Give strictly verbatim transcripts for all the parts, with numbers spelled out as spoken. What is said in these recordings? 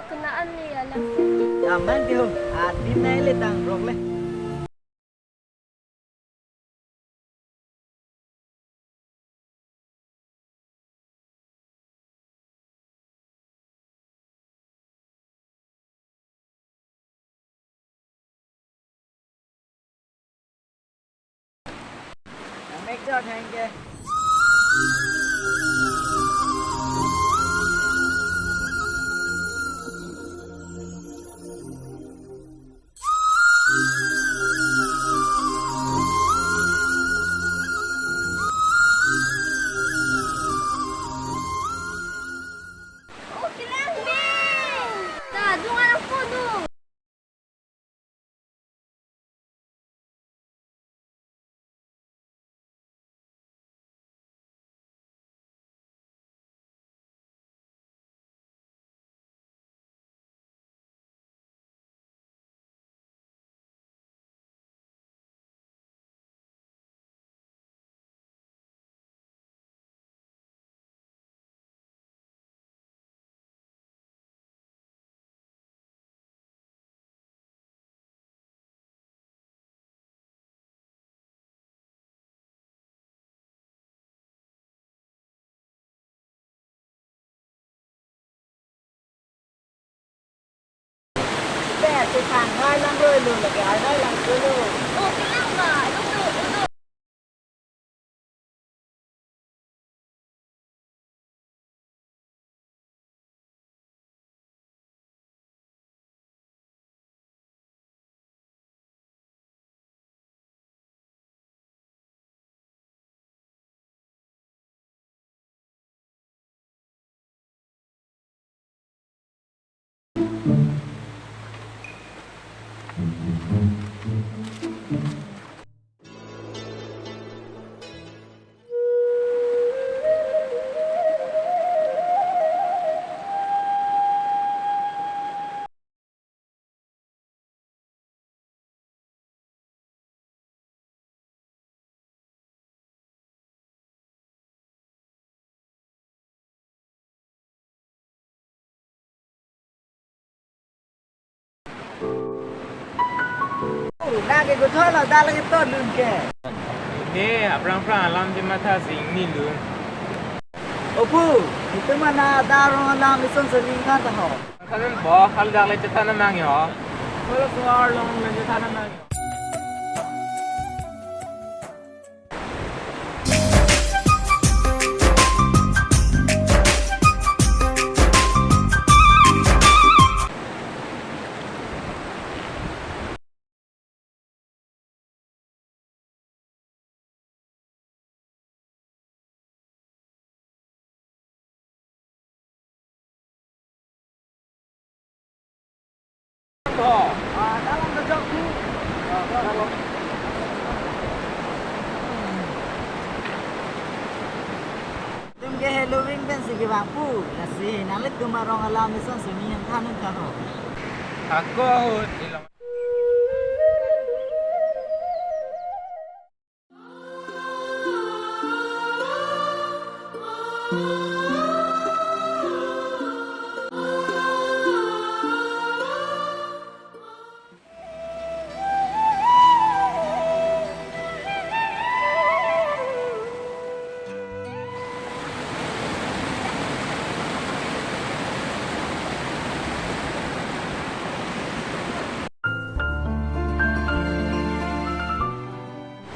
Kena an le alang si. Ya, mang di ho. Adim nai le tang rok le. Make sure thank you. Pen, si thang hai lang roi lo, lake ai hai lang roi lo. Oh, kelang ba, lo, lo, lo. Nang ke kuthoi lo, dak lake to lun ke. Ne, aphrang phrang alam si matha si ingni lun. O pu, itum mana dak arong alam ison so ning kan ta ho. Thanon bo, hal dak le chethan mang yo. Hal so arlong le chethan mang yo. Itum ke Halloween pensi kevang pu, lasi nanglitum arong alam ison so ning than un ka ho. Ako ahut ilong.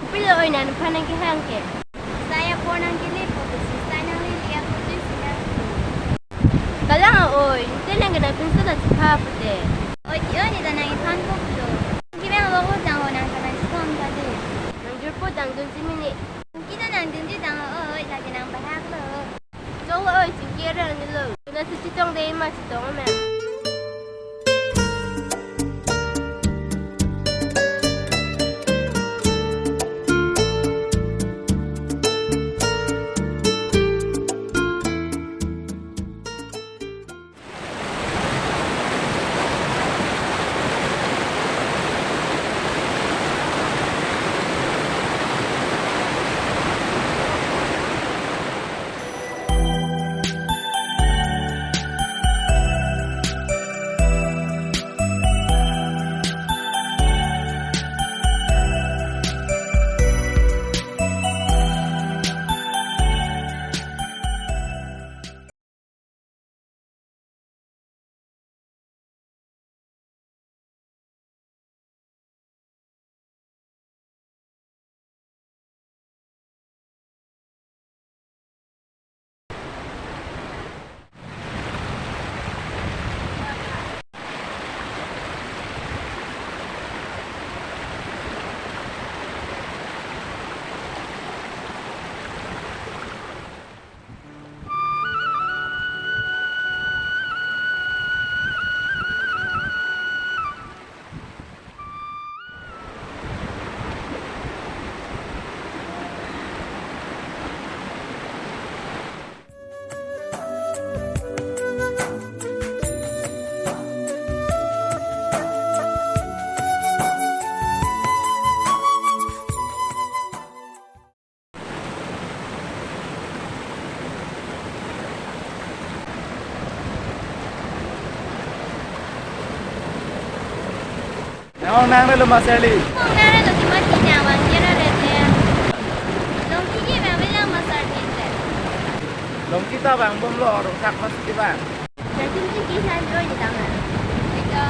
Kopilo oi nangphan nangkehang ke? Sai apor nangkele po pusi, sai nanglele apor pusi nang. Kalang oi, te nang kenang pinso ta chipha pute. Oi ti oi, ne ta nang iphan po pulo. Kevang lo ho tang ho nang kanan skom ta de. Nang jurpo tang dunji mini. Kita nang dunji tang ho oi, lake nang bahak lo. Chong lo oi, chingki areng ni lo. Tuna si chetong de ma chetong ma. Ong nang relo ma Sally. Ong nang relo, kima kini abang kira rete. Longki ke abang bilang ma Sally te. Longki ta abang bomlo, rongsak mas ke abang. Nanti mesti kisah dulu di tangan. Ito.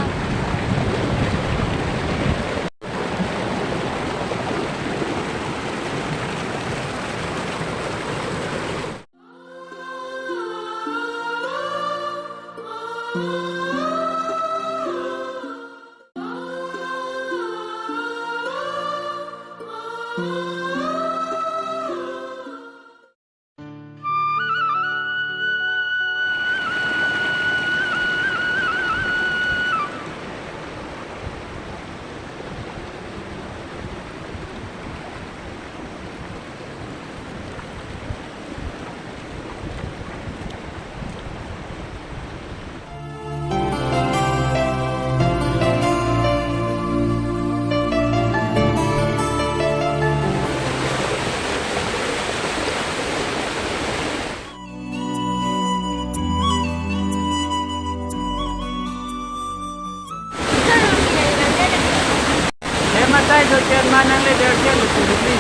Hematai do chen manang le der chen lo suri.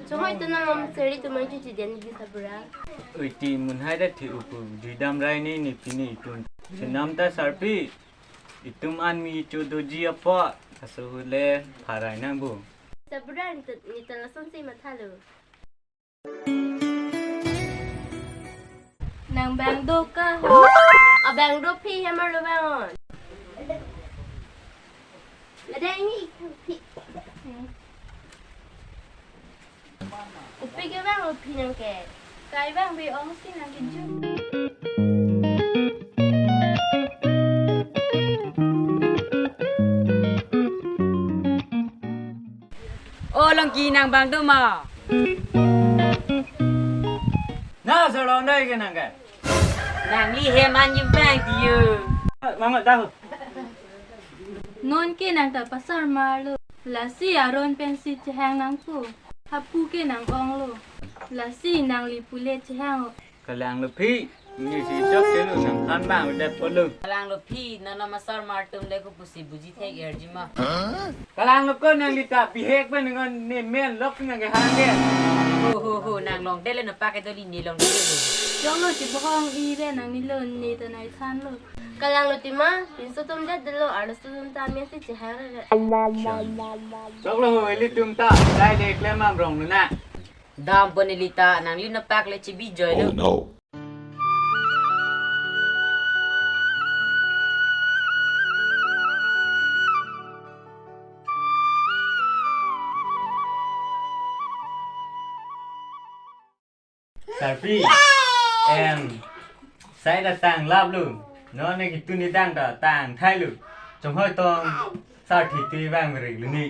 Chonghoi atum nang om seri atum ajo chiden di Sabura. Ui ti mun hai da thi upu jui dam rai ni ni pini itum. Chenam ta sarpi. Itum an mi chodoji apot. Aso hule pharai nang bu. Sabura ni ta, ni ta lason si mathalo. Nang bang do ka ho? Abang do phi hamar lo bang on. Ada ini phi. Upi ke bang lo phi nang ke. Kai bang bi ong si nang ke ju. O Longki nang bang do ma. Na sarong dai ke nang ke. Nangli hem an yibang tiyo. Mangot tahu. Non ke nang ta pasar marlo. Lasi aron pensi chehang nangpo. Hapu ke nang onglo. Lasi nangli pule chehang. Kalang lo phi. Ni si chok ke lo nang khan bang udah polo. Kalang lo phi, nono masar mar atum le ko pusi buji thek erji ma. Kalang lo ko nangli ta bihek ba nang ne men lok nang ke hang ke. Ho ho ho, nang longdet le nopak ke doli ne longdet le. Jong lo chibohong ire nangni lo ne ta nai than lo. Kalang lo tima, pinso atum det delo, arloso atum ta mesi chehang re. Chok lo ho, ilitum ta dai de klem am rong na. Dam pon ili ta, nangli nopak le chibi joi lo. Oh no. Sarpi. Em. Sai da tang lap lo. Non ne kitun ni dang ta tang thai lo. Chonghoi tong. Sarpi tui bang ring lo ni.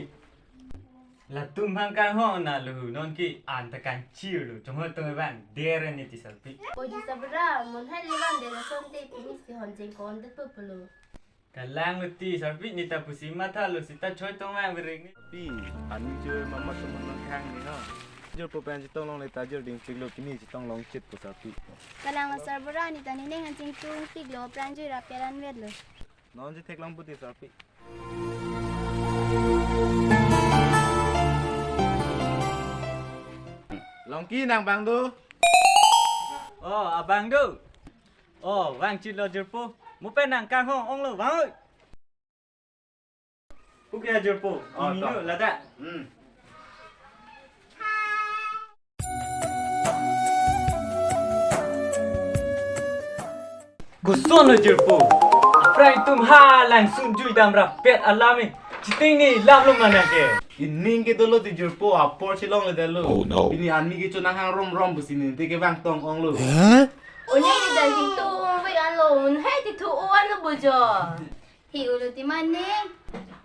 Latum bang kanghon na lo non ke an ta kangchir lo. Chonghoi tong bang der ni ti Sarpi. O ji Sabura, mun hai le bang der son te pini si hon jeng kon det pulo. Kalang lo ti Sarpi ni ta pusi mathalo sita choi tong bang ring ni. Pi, ani choi mama teman nang khang ni ha. Jor po pen chitong long le ta jor ding chik lo kini chitong long chit po Sarpi. Kalang lo Sabura ni ta ni neng an chingtung pik lo pran jui rap peran vet lo. Non je theklong puti Sarpi. Longki nang bang do. Oh, abang do. Oh, vang chit lo jirpo. Mo pen nang kanghong ong lo vang oi. Oke jirpo. Oh, ini to. Lo lada. Hmm. Koson lo jirpo. Aphrang itum ha langsun jui dam rapet alam e. Chiteng ni lam lo mana ke. Ining ke dolo ti jirpo apor chilong le dalo. Oh, no. Ini anmi ke chonang hang rom rom busi ni te ke bang tong ong lo. Huh? Onye ni dan ting tong ong ve an lo. Un hai ti thu o an lo bujo. Hi ulu ti mane.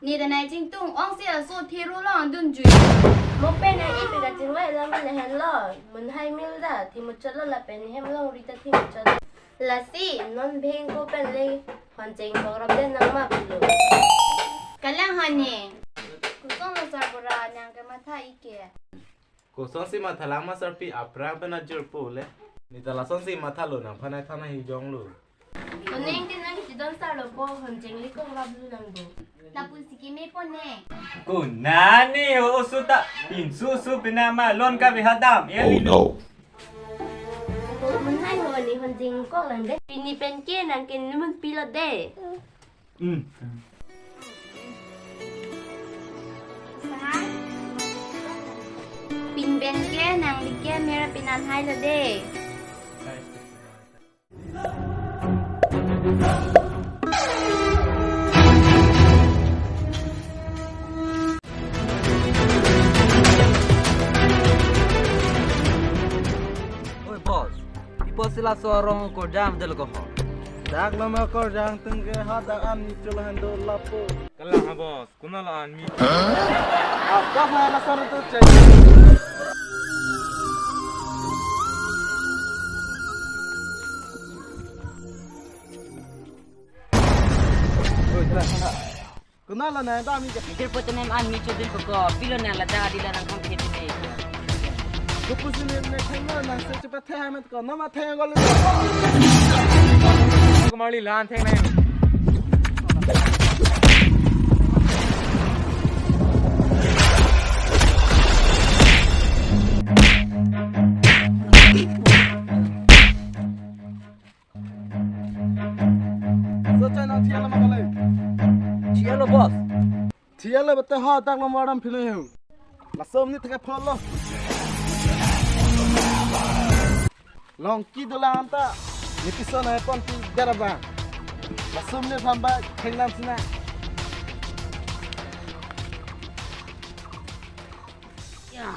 Ne danai chingtung ong si aso thero long dun jui. Mo pen ai ipi kachingvai alam le henlo. Munhai mil da thimuchotlo lapen hem longri ta thimuchot. Lasi non bheng ko pen le honjeng kok rap den nang ma pulo. Kalang hane. Kusong lo sarbura nang kematha ike. Kosonsi mathalang ma sarpi, aphrang pen ajirpo le. Ne ta lasonsi mathalo, nangphan ai than ahi jonglo. Koneng tin nang chidon sarlo po, honjeng le kok rap lu nang do. Lapu si keme po ne. Konane ho osu ta, pinsu su pinama lon ka bihadam. Oh no. Munhai ho ne honjeng kok lang de. Pini pen ke nang ke numun pilo de. Hmm. Pin pen ke nangli ke mera pinanhai lo de. Oi boss, ipo si laso arong korjam del ko ho. Dak lama korjam tengke hadak an ni chulahan do lapo. Kalang ha boss, kunala an mi. Apa ha laso arong tu cek. Oi, kalang. Kunala na dam ike. Nijor poto nem an mi chodin koko. Pilo na lada adila nang kam kete ne. Kupusi ne ne thengno nang se chepa the hamet ko. Nama theng gol. Kumar Lilan theng ne. So chai nang thia lama kali. Thia lo boss. Thia lo bete ha dak lo maram philo hu. Laso amni thek pholo. Longki dolang ta. Ne pison ai pon ti daraba. Laso amni phamba thenglam sina. Ya.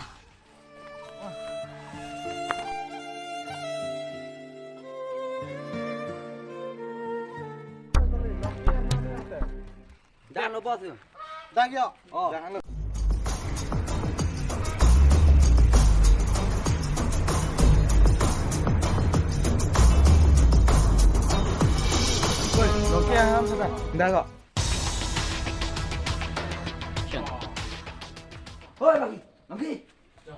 Dan lo boss. Dan yo. Oh. Dan lo. Oi, lo ke ham sa. Dan lo. Oi, lagi. Lagi.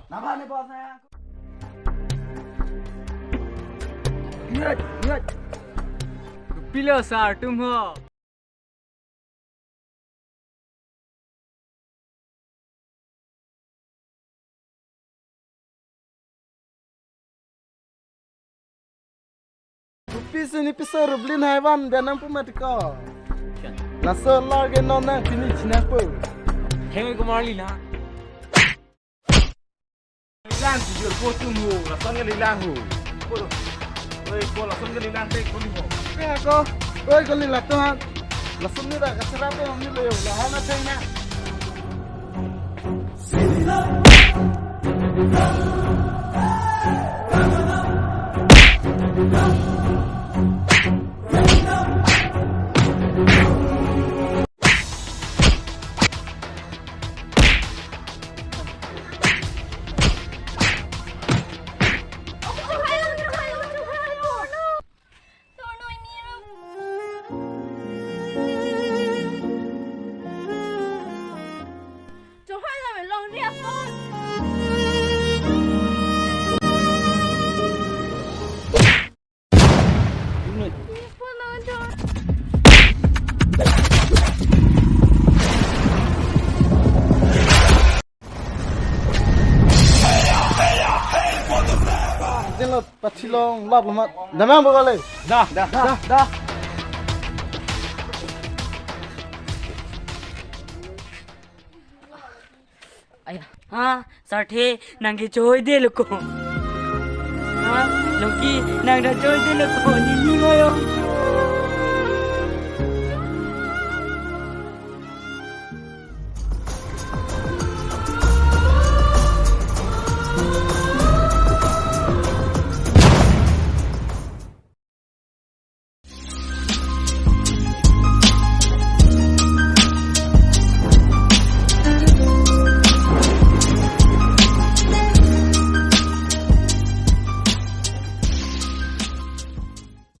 Napa ne boss na? Lihat, lihat. Pilo sar tum ho. Kopi si ne piso rublin hai van benang pu mati ko. Laso large non nang pini chinang pu. Heng Kumar Lilan. Lilan si jor ko tum ho, lason ke Lilan ho. Ko. Oi, ko lason ke Lilan te ko ni ho. Pe ko. Oi, ko Lilan to han. Lason ni da ka sera pe ni lo yo. La hana theng na. Jelo pachilong lap lamat. Damang bo kali. Dah. Dah. Dah. Dah. Aya, ha, sarthe, nang ke choi de lo ko. Ha, Longki, nang da choi de lo ko, ni ni lo yo.